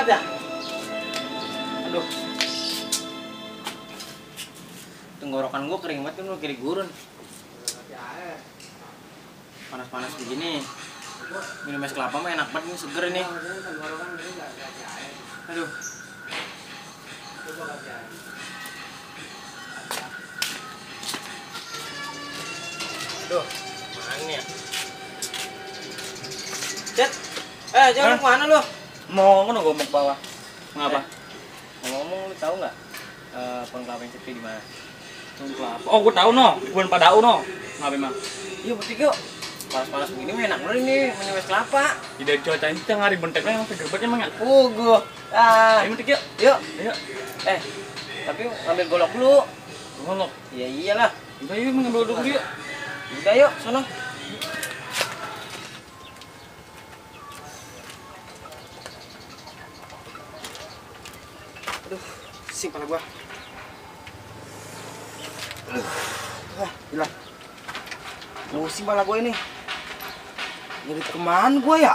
banget ya. Aduh. Tenggorokan gua kering banget kan lu kiri gurun. Panas-panas begini. Minum es kelapa mah enak banget nih, seger ini. Aduh. Aduh, mana nih ya? Cet, jangan kemana lu? Mau ngono gua mau ke bawah. Ngapa? Ngomong-ngomong lu tahu nggak pohon kelapa yang sepi di mana? Pohon kelapa. Oh, gua tahu no. Pohon padau no. Ngapa emang? Yuk petik yuk. Panas-panas begini mah enak banget nih minum es kelapa. Di dari cuaca ini tengah hari benteknya yang seger banget emang ya. Gua. Ayo petik yuk. Yuk. Ayo. Tapi ngambil golok dulu. Golok. Ya iyalah. Udah yuk mengambil dulu yuk. Udah yuk, sono. Aduh, pusing kepala gua. Gila. Pusing kepala gua ini. Jadi kemana gua ya?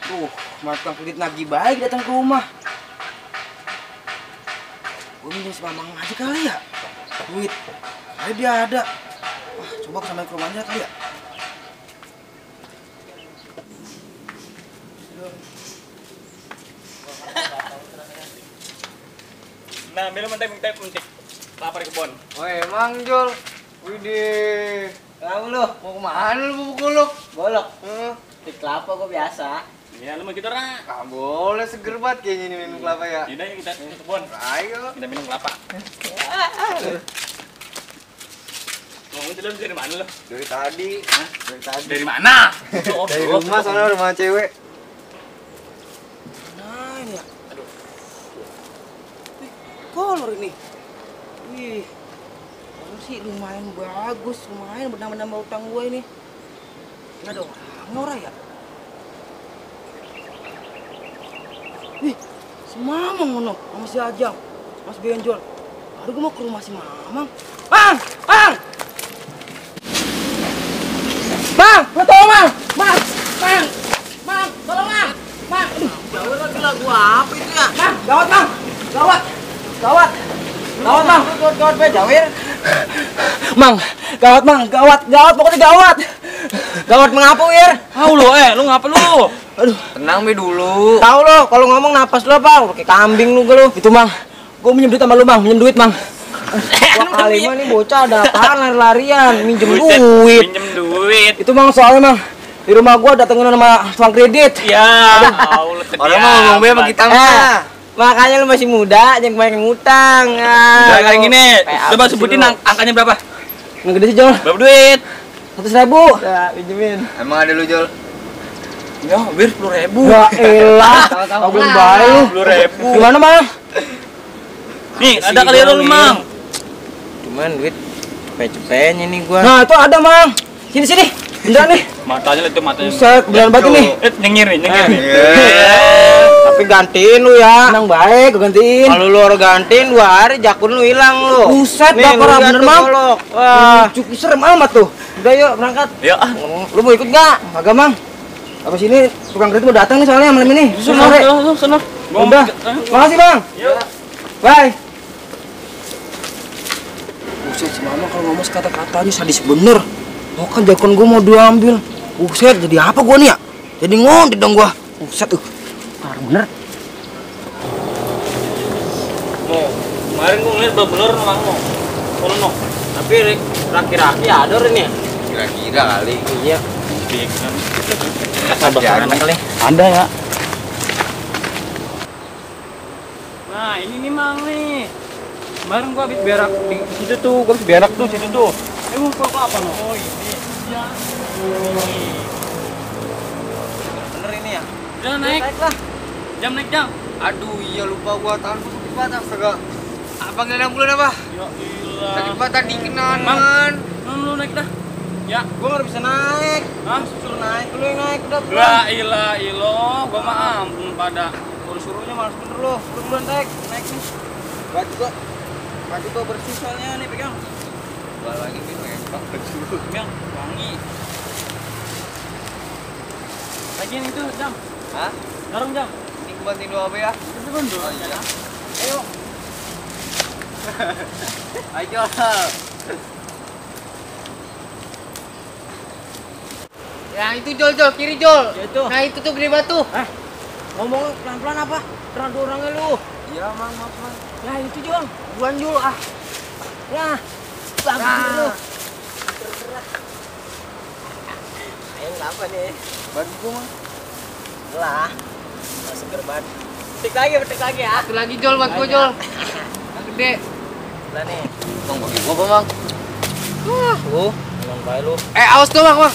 Tukang kredit nagih baik datang ke rumah. Gua minjem sama Mang aja kali ya. Duit. Kali dia ada. Wah, coba aku sampai ke rumahnya kali ya. Nah, ambil mentek. Lapar di kebun. Woi, Mang Jul. Widih. Tahu lu, mau kemana lu bubuk golok? Golok? Di kelapa gua biasa. Ya, lu mau gitu ra? Ah, boleh, seger banget kayaknya ini minum kelapa ya. Yaudah yuk kita ke kebun. Ayo. Kita minum kelapa. Ngomong itu lu dari mana lu? Dari tadi. Hah? Dari tadi. Dari mana? Dari rumah soalnya rumah cewek. Nah, ini ya. Aduh. Kolor ini. Wih. Kalau sih lumayan bagus, lumayan bernambah-nambah utang gua ini. Enggak ada orang ya. Wih, si Mamang ngono, sama si Ajang, Mas Benjol. Baru gua mau ke rumah si Mamang. Bang! Bang, lu tolong Bang! Bang, tolong Bang! Bang, aduh, jauh lagi gua apa itu ya? Bang, gawat Bang! Gawat, Bang! Gawat, Jawir! Mang, gawat, pokoknya gawat! Gawat mengapa, Wir? Tahu lu, lu ngapa lu? Aduh, Tenang Be dulu. tahu lo, kalau ngomong napas lo apa? Pakai kambing lu lu. Itu Mang, gua minjem duit sama lu Bang, Mang. Wah, kali mah nih bocah ada apaan lari-larian, minjem duit. Minjem duit. Itu Mang soalnya Mang, di rumah gua datengin sama tukang kredit. Ya, Allah. Orang mau ngomong Be sama kita mah. Makanya lu masih muda, jangan banyak ngutang. Udah kayak gini, coba sebutin angkanya berapa? Yang gede sih Jol, Berapa duit? 100.000. Ya, pinjemin. Emang ada lu Jol? Ya, Bir 10.000. Ya elah, kabur bae lu. 10.000. Gimana Mang? Nih, ada kali lu, Mang. Cuman duit cepet-cepetnya nih gua. Nah, itu ada Mang. Sini. Beneran nih. Matanya itu matanya. Buset, beneran banget nih. Nyengir nih. Tapi gantiin lu ya. Tenang baik, gue gantiin. Kalau lu orang gantiin 2 hari jakun lu hilang lu. Buset, Nih, bapak lu bener lihat Mang. tuh, golok. Wah, cukup serem amat tuh. Udah yuk berangkat. Ya, Lu mau ikut nggak? Kagak Mang. Abis ini tukang kredit mau datang nih soalnya malam ini. Sore. sono. Udah. Makasih Bang. Yuk. Bye. Buset, si Mama kalau ngomong kata-kata aja sadis bener. Oh kan jakun gua mau diambil. Buset, jadi apa gua nih ya? Jadi ngondet dong gua. Buset, parah bener. Kemarin gua ngeliat bener Mang. Sono. Tapi raki-raki ada ini ya. Kira-kira kali. Iya. Ada kali. Ada ya. Nah, ini nih Mang nih. Kemarin gua habis berak di situ tuh, gua habis berak tuh situ tuh. Ngumpul apa no? Oh, ini. Ya. Bener ini ya? Udah naik. Naiklah. Jam. Aduh, iya lupa gua tanganku sakit banget astaga. Panggil ambulans apa? Ya ilah. Sakit banget tadi kenalan. Mang. Lu naik dah. Ya, Gua nggak bisa naik. hah? Suruh naik, lu yang naik udah. La ilah ilah, gua mah ampun pada suruh-suruhnya malas bener lu. Lu duluan naik nih. Baju gua bersih soalnya nih pegang. Gua lagi minum ya. Yang wangi. Lagian itu jam. Hah? Garung jam. Ini bantuin doa apa ya? Oh iya. Ayo. Ayo. Yang itu Jol, kiri Jol. Ya itu. Nah itu tuh gede batu. Ngomong pelan-pelan apa? Terang orangnya lu. Iya mang, maaf mang. Ya itu Jol. Buan Jul ah. Ya. Bagus lu. Ayo ngapa nih? Bantu gua mang. Lah. Nah, seger banget. Petik lagi ya. Satu lagi Jol, buat gua Jol. Yang gede. Lah nih. Bang bagi gua apa mang? Ngomong baik lu. Awas tuh mang.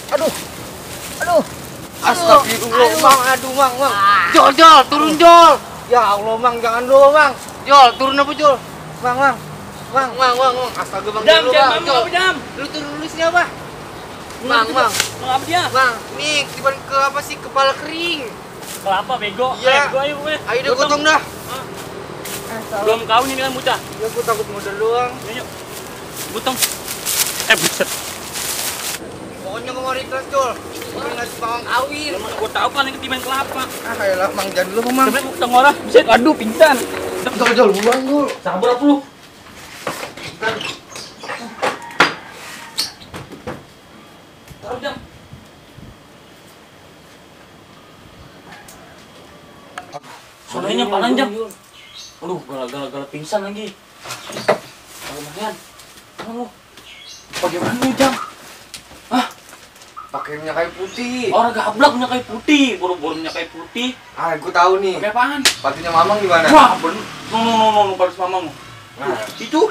Aduh. Aduh. Astagfirullah mang, aduh mang. Ah. Jol, turun Jol. Ya Allah mang, jangan dulu mang. Jol, turun apa Jol? Mang. Astaga bang. Jam, dulu, jam, Bang. Jol. jam. Lu turun dulu sini apa? Mang. Mau apa dia? Mang, nih tiba ke apa sih kepala kering. Kelapa bego. Iya. Ayo gue. Ayo deh gotong dah. Belum kawin ini kan bocah. Ya gua takut modal doang. Yuk. Butong. Buset. Pokoknya gua mau ikhlas Jol. Gua ngasih bawang awir. Mana gua tahu kan ini ketiban kelapa. Ayolah mang, jangan dulu mang. Sebenarnya gua ketemu orang. Buset, aduh pingsan. Jol, buruan Jol. Sabar apa lu? Taruh jam. Suaranya apaan jam? Aduh, gara-gara pingsan lagi. Lumayan. Lu. Bagaimana lu jam? Pakai minyak kayu putih. Orang gablak minyak kayu putih, boro-boro minyak kayu putih. Gua tahu nih. Pakai apaan? Patunya Mamang gimana? Wah, bener. No, paris mamamu. Nah. Itu.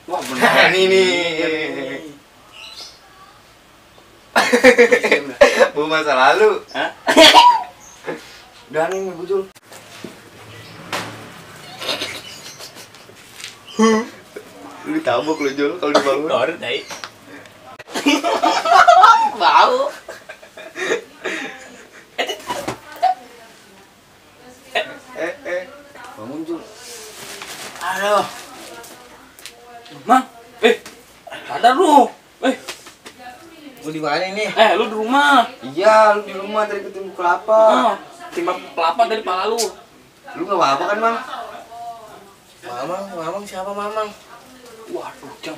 Wah, bener. Nih. Bu masa lalu. Hah? Udah nih bujul. Lu ditabok lu Jul kalau dibangun. Dor, dai. Bau. Bangun Jul. Aduh. Mang, sadar lu. Lu di mana nih? Lu di rumah. Iya, lu di rumah tadi ketemu kelapa. Timbang kelapa dari pala lu. Lu enggak apa-apa kan, Mang? Mamang siapa Mamang? Waduh, Jam.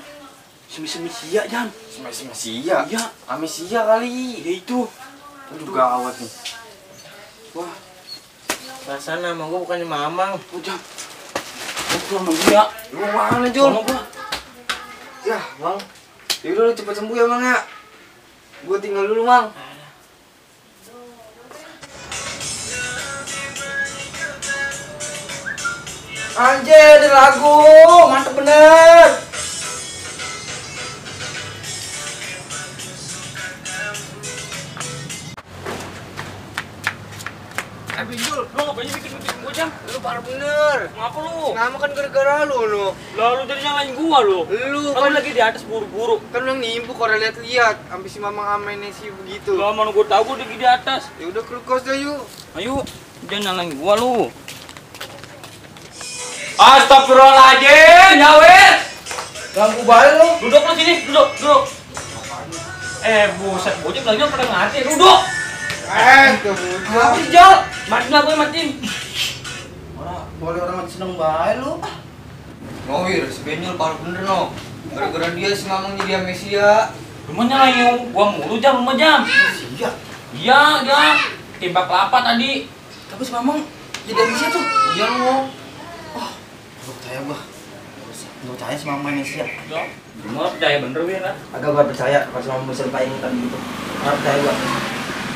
Semi-semi sia, Jam. Sia. Iya. Amnesia kali. Ya itu. Aduh gawat nih. Wah, Perasaan nama gua bukannya Mamang. Jam. Gua pulang dulu ya. Lu mana, Jul? Sama gua. Ya, Mang. Yaudah lu cepet sembuh ya, Mang ya. Gua tinggal dulu, Mang. Anjir, ada lagu. Mantep bener. Jul, Lu ngapain bikin gua, Jam? lu parah bener. Ngapa lu? Nama kan gara-gara lu. Lalu jadi nyalain gua lu. Lu Kan kan lagi di atas buru-buru. kan lu yang nimbu kalau lihat-lihat sampai si Mamang amnesia begitu. Lah mana gua tahu gua lagi di atas. Ya udah ke kos dah yuk. Ayo, jangan nyalain gua lu. Astagfirullahaladzim, nyawet. Ganggu banget lu. Duduk lu sini, duduk. Buset, bocah bilangnya pada ngati, duduk. Kebujang. Apa sih, Jol? Matiin lah gue, matiin. Boleh orang mati seneng bae lu. Ngawir, si Benyol parah bener no. Gara-gara dia si Mamang jadi amnesia. Rumahnya layu, gua mulu Jam, rumah Jam. Iya. Iya, dia tembak kelapa tadi. Tapi si Mamang jadi amnesia tuh. Iya lu. Gak percaya gua. Gak percaya si Mamang amnesia. Ya, gua percaya bener, Wir. Agak gak percaya kalau si Mamang bisa lupain tadi gitu. Gak percaya gua.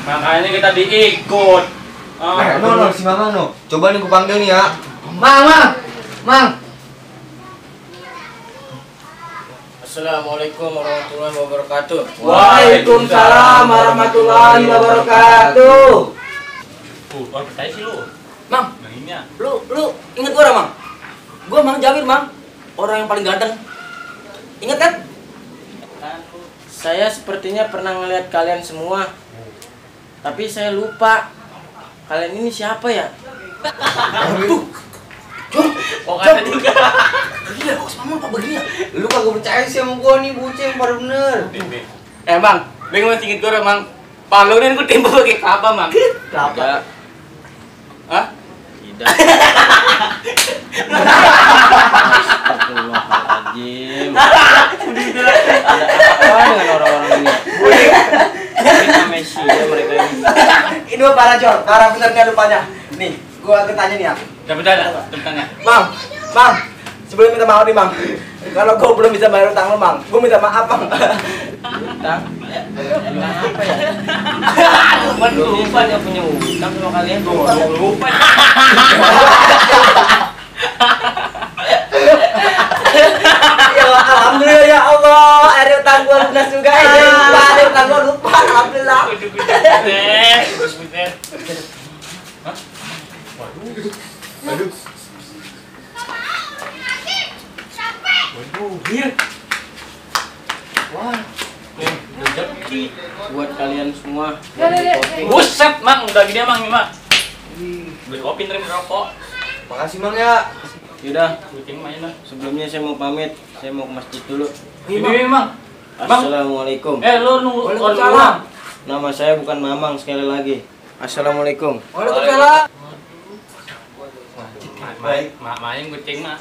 Makanya kita diikut. No, si Mamang no. Coba nih gua panggil nih ya. Mang. Assalamualaikum warahmatullahi wabarakatuh. Waalaikumsalam warahmatullahi wabarakatuh. Orang percaya sih lu. Mang, Yang ini ya. lu inget gua Mang? Gua Mang Jawir, Mang. Orang yang paling ganteng. Ingat kan? Saya sepertinya pernah ngeliat kalian semua. Tapi saya lupa. Kalian ini siapa ya? Oh, kata juga. Gila, kok sama Pak begini ya? Lu kagak percaya sih sama gua nih bocah yang parah bener. Bang, bingung inget gue Mang. Palunin ku timbul pakai kelapa, Mang. Kelapa. Hah? Tidak. Astagfirullahaladzim. Apa dengan orang-orang ini? Mereka Messi ya mereka ini. Ini mah parah Jor, parah bener nih rupanya. Nih, gua tanya nih ya. Dapat tanya. Mang, sebelum minta maaf nih Mang. Kalau gua belum bisa bayar utang lo Mang, gua minta maaf Mang. Utang? Utang apa ya? Lupa dia punya utang sama kalian. Lupa. Ya alhamdulillah ya Allah, akhirnya utang gua lunas juga ya. Akhirnya utang gua lupa, alhamdulillah. Buset. Hah? Waduh. Iya. Wah, rezeki buat kalian semua. Buset, Mang, udah gede Mang, Mang. Beli kopi nerima rokok. Makasih Mang ya. Yaudah, Kucing main lah. sebelumnya saya mau pamit. Saya mau ke masjid dulu. Ini Mang. Assalamualaikum. Lu nunggu Waalaikumsalam. Nama saya bukan Mamang sekali lagi. Assalamualaikum. Waalaikumsalam. Main kucing mah.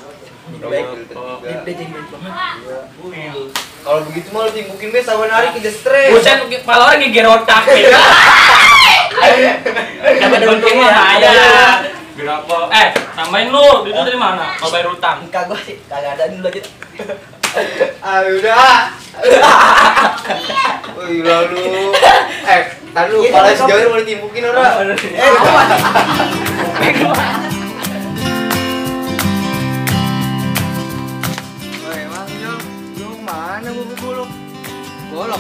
Kalau begitu mah lu timbukin be saban hari kerja stres. Buset, kepala orang geger otak. Dapat kucing mah saya. Berapa? Tambahin lu, itu dari mana? Mau bayar utang. Kagak sih, kagak ada dulu aja. Udah. Gila lu. Tadi lu kepala sejauh mau ditimbukin orang. Golok.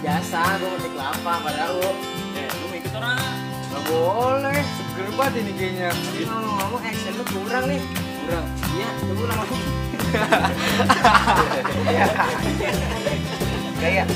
Biasa, gua ngetik kelapa pada lu. Lu ikut orang. Gak boleh, seger banget ini kayaknya. Ngomong action lu kurang nih. Kurang. Iya, coba ulang lagi. Kayak